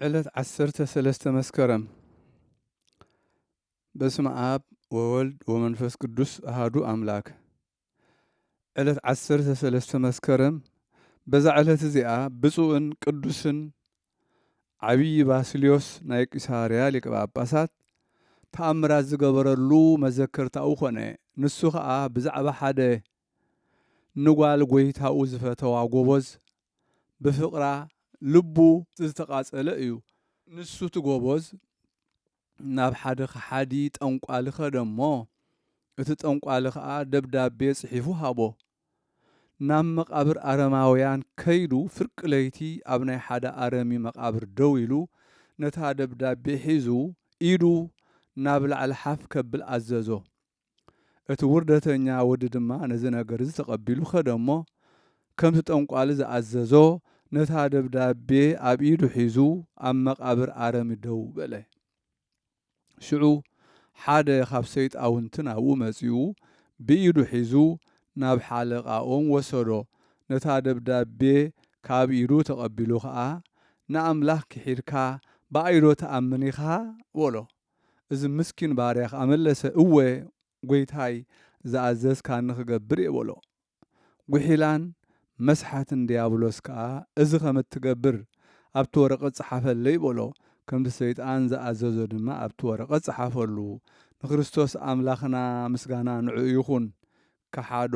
ዕለት ዓሰርተ ሰለስተ መስከረም። በስመ ኣብ ወወልድ ወመንፈስ ቅዱስ ኣሃዱ ኣምላክ። ዕለት ዓሰርተ ሰለስተ መስከረም። በዛ ዕለት እዚኣ ብፁዕን ቅዱስን ዓብዪ ባስልዮስ ናይ ቂሳርያ ሊቀ ጳጳሳት ተኣምራት ዝገበረሉ መዘከርታኡ ኾነ። ንሱ ኸኣ ብዛዕባ ሓደ ንጓል ጐይታኡ ዝፈተዋ ጐበዝ ብፍቕራ ልቡ ዝተቓጸለ እዩ። ንሱ እቲ ጐበዝ ናብ ሓደ ከሓዲ ጠንቋሊ ኸደ እሞ፣ እቲ ጠንቋሊ ኸኣ ደብዳቤ ጽሒፉ ሃቦ። ናብ መቓብር ኣረማውያን ከይዱ፣ ፍርቂ ለይቲ ኣብ ናይ ሓደ ኣረሚ መቓብር ደው ኢሉ፣ ነታ ደብዳቤ ሒዙ፣ ኢዱ ናብ ላዕሊ ሓፍ ከብል ኣዘዞ። እቲ ውርደተኛ ወዲ ድማ ነዚ ነገር እዚ ተቐቢሉ ኸደ እሞ፣ ከምቲ ጠንቋሊ ዝኣዘዞ፣ ነታ ደብዳቤ ኣብ ኢዱ ሒዙ ኣብ መቓብር ኣረሚ ደው በለ። ሽዑ ሓደ ካብ ሰይጣውንቲ ናብኡ መጺኡ፣ ብኢዱ ሒዙ ናብ ሓለቓኦም ወሰዶ። ነታ ደብዳቤ ካብ ኢዱ ተቐቢሉ ኸኣ፣ "ንኣምላኽ ክሒድካ ብኣይ ዶ ትኣምን ኢኻ?" በሎ። እዚ ምስኪን ባርያ ኸኣ መለሰ፣ "እወ፣ ጐይታይ፣ ዝኣዘዝካኒ ክገብር እየ" በሎ። ጒሒላን መስሓትን ዲያብሎስ ከኣ፣ "እዚ ከም እትገብር ኣብቲ ወረቐት ጸሓፈለይ" በሎ። ከምቲ ሰይጣን ዝኣዘዞ ድማ ኣብቲ ወረቐት ጸሓፈሉ። ንክርስቶስ ኣምላኽና ምስጋና ንዕኡ ይኹን። ከሓዶ፣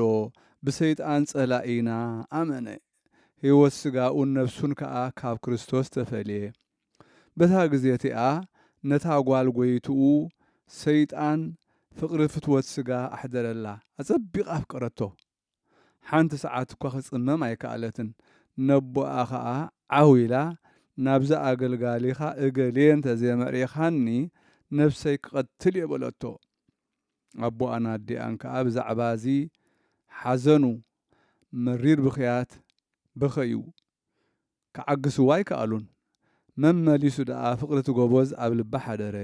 ብሰይጣን ጸላኢና ኣመነ። ህይወት ስጋኡን ነፍሱን ከኣ ካብ ክርስቶስ ተፈልየ። በታ ግዜ እቲኣ ነታ ጓል ጐይትኡ ሰይጣን ፍቕሪ ፍትወት ስጋ ኣሕደረላ። ኣጸቢቓ ኣፍቀረቶ። ሓንቲ ሰዓት እኳ ክጽመም ኣይከኣለትን። ነቦኣ ኸኣ ዓው ኢላ፣ "ናብዛ ኣገልጋሊኻ እገሌ እንተ ዘየመርኢኻኒ፣ ነብሰይ ክቐትል እየ" በለቶ። ኣቦኣን ኣዲኣን ከኣ ብዛዕባ እዚ ሓዘኑ፣ መሪር ብኽያት በኸዩ። ክዓግስዋ ኣይከኣሉን። መመሊሱ ደኣ ፍቕሪ እቲ ጎበዝ ኣብ ልባ ሓደረ።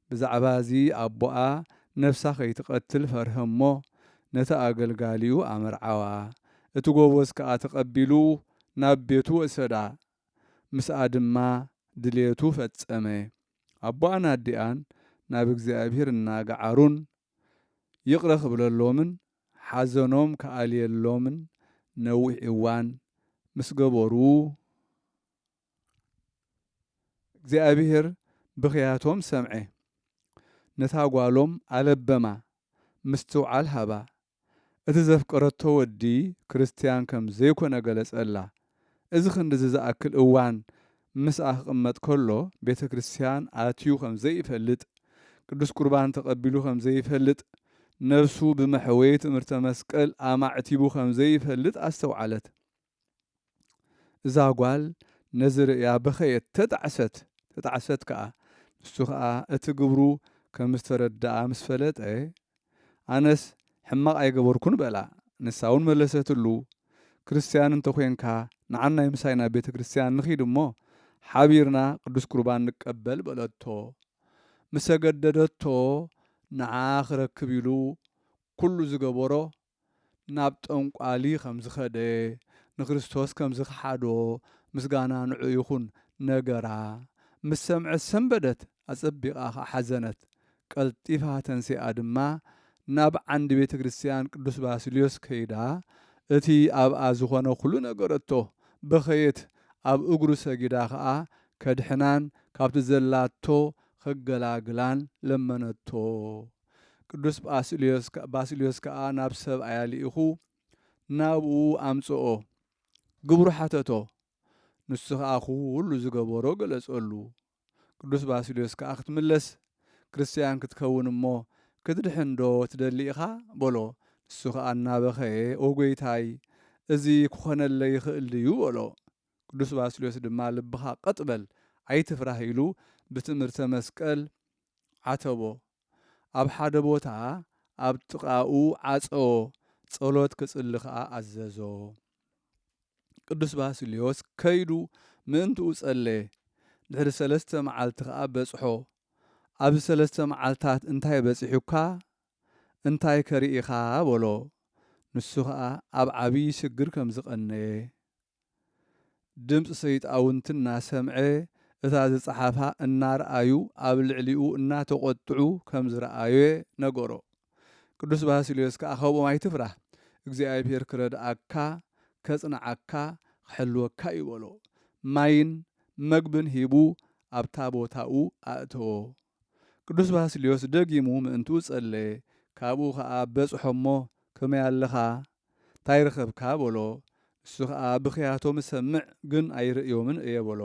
ብዛዕባ እዚ ኣቦኣ ነፍሳ ከይትቐትል ፈርሀ እሞ፣ ነቲ ኣገልጋሊኡ ኣመርዓዋ። እቲ ጎበዝ ከኣ ተቐቢሉ ናብ ቤቱ ወሰዳ። ምስኣ ድማ ድሌቱ ፈጸመ። ኣቦኣን ኣዲኣን ናብ እግዚኣብሔር እናገዓሩን ይቕረ ክብለሎምን ሓዘኖም ክኣልየሎምን ነዊሕ እዋን ምስ ገበሩ፣ እግዚኣብሔር ብኽያቶም ሰምዐ። ነታ ጓሎም ኣለበማ፣ ምስትውዓል ሃባ። እቲ ዘፍቀረቶ ወዲ ክርስትያን ከም ዘይኮነ ገለጸላ። እዚ ክንድዚ ዝኣክል እዋን ምስኣ ክቕመጥ ከሎ፣ ቤተ ክርስትያን ኣትዩ ከም ዘይፈልጥ፣ ቅዱስ ቁርባን ተቐቢሉ ከም ዘይፈልጥ፣ ነፍሱ ብመሕወዪ ትምህርተ መስቀል ኣማዕቲቡ ከም ዘይፈልጥ ኣስተውዓለት። እዛ ጓል ነዚ ርእያ በኸየት፣ ተጣዕሰት፣ ተጣዕሰት ከኣ። ንሱ ኸኣ እቲ ግብሩ ከም ዝተረድኣ ምስ ፈለጠ፣ "ኣነስ ሕማቕ ኣይገበርኩን" በላ። ንሳ እውን መለሰትሉ፣ "ክርስትያን እንተ ኾንካ፣ ንዓናይ ምሳይ ናብ ቤተ ክርስትያን ንኺድ እሞ፣ ሓቢርና ቅዱስ ቁርባን ንቀበል" በለቶ። ምስ ኣገደደቶ፣ ንዓ ክረክብ ኢሉ ኩሉ ዝገበሮ ናብ ጠንቋሊ ከም ዝኸደ፣ ንክርስቶስ ከም ዝኸሓዶ፣ ምስጋና ንዑ ይኹን፣ ነገራ። ምስ ሰምዐት ሰንበደት፣ ኣጸቢቓ ኸኣ ሓዘነት። ቀልጢፋ ተንሲኣ ድማ ናብ ዓንዲ ቤተ ክርስትያን ቅዱስ ባስልዮስ ከይዳ፣ እቲ ኣብኣ ዝኾነ ኩሉ ነገረቶ። በኸየት፣ ኣብ እግሩ ሰጊዳ ኸኣ ከድሕናን ካብቲ ዘላቶ ከገላግላን ለመነቶ። ቅዱስ ባስልዮስ ከ-፣ ባስልዮስ ከኣ ናብ ሰብኣያ ልኢኹ ናብኡ ኣምጽኦ። ግብሩ ሓተቶ። ንሱ ኸኣ ኩሉ ዝገበሮ ገለጸሉ። ቅዱስ ባስልዮስ ከኣ ክትምለስ ክርስትያን ክትከውን እሞ ክትድሕን ዶ ትደሊ ኢኻ? በሎ። ንሱ ኸኣ እናበኸየ፣ "ኦ ጐይታይ፣ እዚ ክኾነለይ ይኽእል ድዩ?" በሎ። ቅዱስ ባስልዮስ ድማ፣ "ልብኻ ቀጥ በል፣ ኣይትፍራህ" ኢሉ ብትምህርተ መስቀል ዓተቦ። ኣብ ሓደ ቦታ ኣብ ጥቓኡ ዓጸዎ፣ ጸሎት ክጽሊ ኸኣ ኣዘዞ። ቅዱስ ባስልዮስ ከይዱ ምእንትኡ ጸለየ። ድሕሪ ሰለስተ መዓልቲ ኸኣ በጽሖ። ኣብዚ ሰለስተ መዓልታት እንታይ በጺሑካ? እንታይ ከ ርኢኻ? በሎ። ንሱ ኸኣ ኣብ ዓብዪ ሽግር ከም ዝቐነየ። ድምፂ ሰይጣውንቲ እናሰምዐ፣ እታ ዝጸሓፋ እናረኣዩ ኣብ ልዕሊኡ እናተቖጥዑ ከም ዝረኣየ ነገሮ። ቅዱስ ባስልዮስ ከኣ፣ "ካብኦም ኣይትፍራህ፣ እግዚኣብሔር ክረድኣካ፣ ከጽንዓካ፣ ክሕልወካ እዩ" በሎ። ማይን መግብን ሂቡ ኣብታ ቦታኡ ኣእተዎ። ቅዱስ ባስልዮስ ደጊሙ ምእንትኡ ጸለየ። ካብኡ ኸኣ በጽሖ እሞ፣ "ከመይ ኣለኻ? እንታይ ረኸብካ?" በሎ። እሱ ኸኣ፣ "ብኽያቶም እሰምዕ፣ ግን ኣይርእዮምን እየ" በሎ።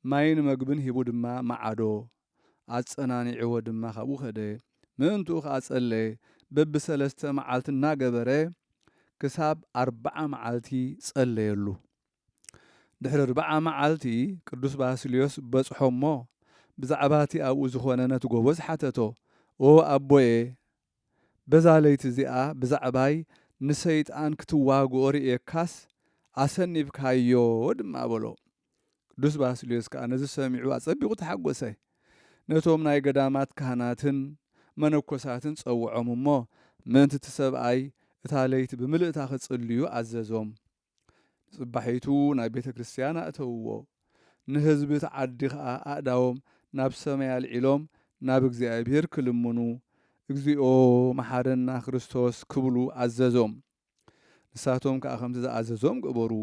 ማይን መግብን ሂቡ ድማ መዓዶ። ኣጸናኒዕዎ ድማ ካብኡ ኸደ። ምእንትኡ ኸኣ ጸለየ። በብሰለስተ መዓልቲ እናገበረ ክሳብ ኣርብዓ መዓልቲ ጸለየሉ። ድሕሪ ኣርብዓ መዓልቲ ቅዱስ ባስልዮስ በጽሖ እሞ፣ ብዛዕባ እቲ ኣብኡ ዝኾነ ነቲ ጎበዝ ሓተቶ። "ኦ ኣቦየ፣ በዛ ለይቲ እዚኣ ብዛዕባይ ንሰይጣን ክትዋግኦ ርእየካስ፣ ኣሰኒፍካዮ ድማ" በሎ። ቅዱስ ባስልዮስ ከኣ ነዚ ሰሚዑ ኣጸቢቑ ተሓጎሰ። ነቶም ናይ ገዳማት ካህናትን መነኮሳትን ጸውዖም እሞ፣ ምእንቲ እቲ ሰብኣይ እታ ለይቲ ብምልእታ ክጽልዩ ኣዘዞም። ጽባሒቱ ናብ ቤተ ክርስቲያን ኣእተውዎ። ንህዝቢ እቲ ዓዲ ኸኣ ኣእዳዎም ናብ ሰማይ ኣልዒሎም ናብ እግዚኣብሔር ክልምኑ፣ "እግዚኣብሔር መሓረና ክርስቶስ" ክብሉ ኣዘዞም። ንሳቶም ከኣ ከምቲ ዝኣዘዞም ገበሩ።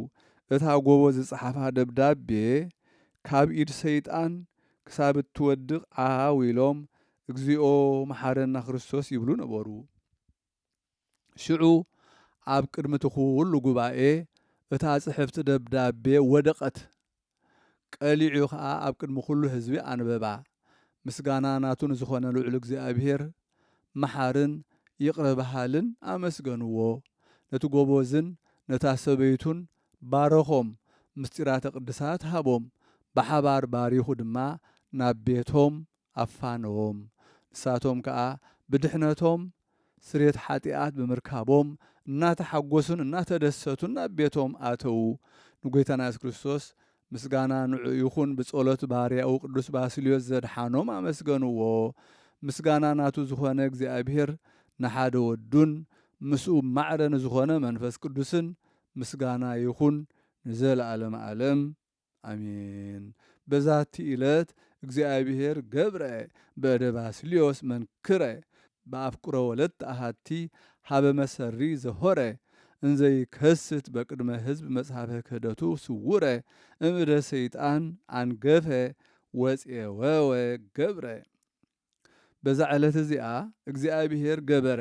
እታ ጎቦ ዝጸሓፋ ደብዳቤ ካብ ኢድ ሰይጣን ክሳብ እትወድቕ ዓው ኢሎም፣ "እግዚኣብሔር መሓረና ክርስቶስ" ይብሉ ነበሩ። ሽዑ ኣብ ቅድሚ እቲ ኹሉ ጉባኤ እታ ጽሕፍቲ ደብዳቤ ወደቐት። ቀሊዑ ኸኣ ኣብ ቅድሚ ኹሉ ህዝቢ ኣንበባ። ምስጋና ናቱ ንዝኾነ ልዑል እግዚኣብሔር መሓርን ይቕረ በሃልን ኣመስገንዎ። ነቲ ጎበዝን ነታ ሰበይቱን ባረኾም፣ ምስጢራተ ቅድሳት ሃቦም፣ ብሓባር ባሪኹ ድማ ናብ ቤቶም ኣፋነዎም። ንሳቶም ከኣ ብድሕነቶም ስርየት ሓጢኣት ብምርካቦም እናተሓጎሱን እናተደሰቱን ናብ ቤቶም ኣተዉ። ንጎይታና የሱስ ክርስቶስ ምስጋና ንዑ ይኹን፣ ብጸሎት ባርያኡ ቅዱስ ባስልዮስ ዘድሓኖም ኣመስገንዎ። ምስጋና ናቱ ዝኾነ እግዚኣብሔር ንሓደ ወዱን ምስኡ ማዕረ ንዝኾነ መንፈስ ቅዱስን ምስጋና ይኹን ንዘለዓለመ ዓለም። ኣሜን። በዛቲ ዕለት እግዚኣብሔር ገብረ በእደ ባስልዮስ መንክረ፣ በአፍቅሮ ወለት አሐቲ ሀበ መሰሪ ዘሆረ፣ እንዘይከስት በቅድመ ሕዝብ መጽሐፈ ክህደቱ ስውረ፣ እምእደ ሰይጣን አንገፈ ወፄወወ ገብረ። በዛ ዕለት እዚኣ እግዚኣብሔር ገበረ፣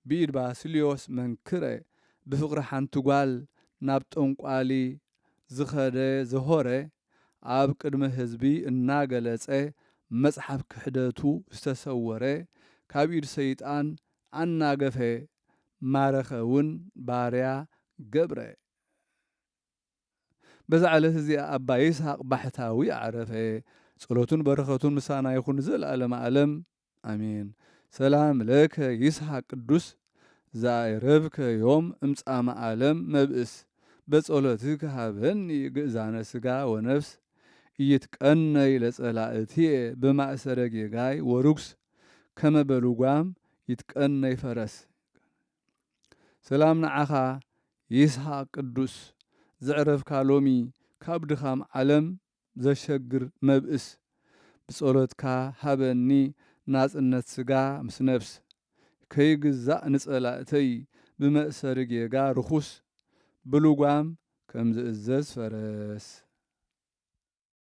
ብኢድ ባስልዮስ መንክረ፣ ብፍቕሪ ሓንቲ ጓል ናብ ጠንቋሊ ዝኸደ ዘሆረ፣ ኣብ ቅድሚ ህዝቢ እናገለጸ መጽሓፍ ክሕደቱ ዝተሰወረ፣ ካብ ኢድ ሰይጣን ኣናገፈ፣ ማረኸ እውን ባርያ ገብረ። በዛ ዕለት እዚኣ ኣባ ይስሐቅ ባሕታዊ ዓረፈ። ጸሎቱን በረኸቱን ምሳና ይኹን ንዘለዓለመ ዓለም። ኣሜን። ሰላም ለከ ይስሐቅ ቅዱስ፣ ዘአይረብከ ዮም እምጻመ ዓለም መብእስ፣ በጸሎትከ ሃበኒ ግእዛነ ስጋ ወነፍስ፣ ኢይትቀነይ ለጸላእትየ ብማእሰረ ጌጋይ ወርጉስ፣ ከመ በልጓም ይትቀነይ ፈረስ። ሰላም ንዓኻ ይስሐቅ ቅዱስ፣ ዘዕረፍካ ሎሚ ካብ ድኻም ዓለም ዘሸግር መብእስ፣ ብጸሎትካ ሃበኒ ናጽነት ስጋ ምስ ነፍስ፣ ከይግዛእ ንጸላእተይ ብመእሰሪ ጌጋ ርኹስ፣ ብልጓም ከም ዝእዘዝ ፈረስ።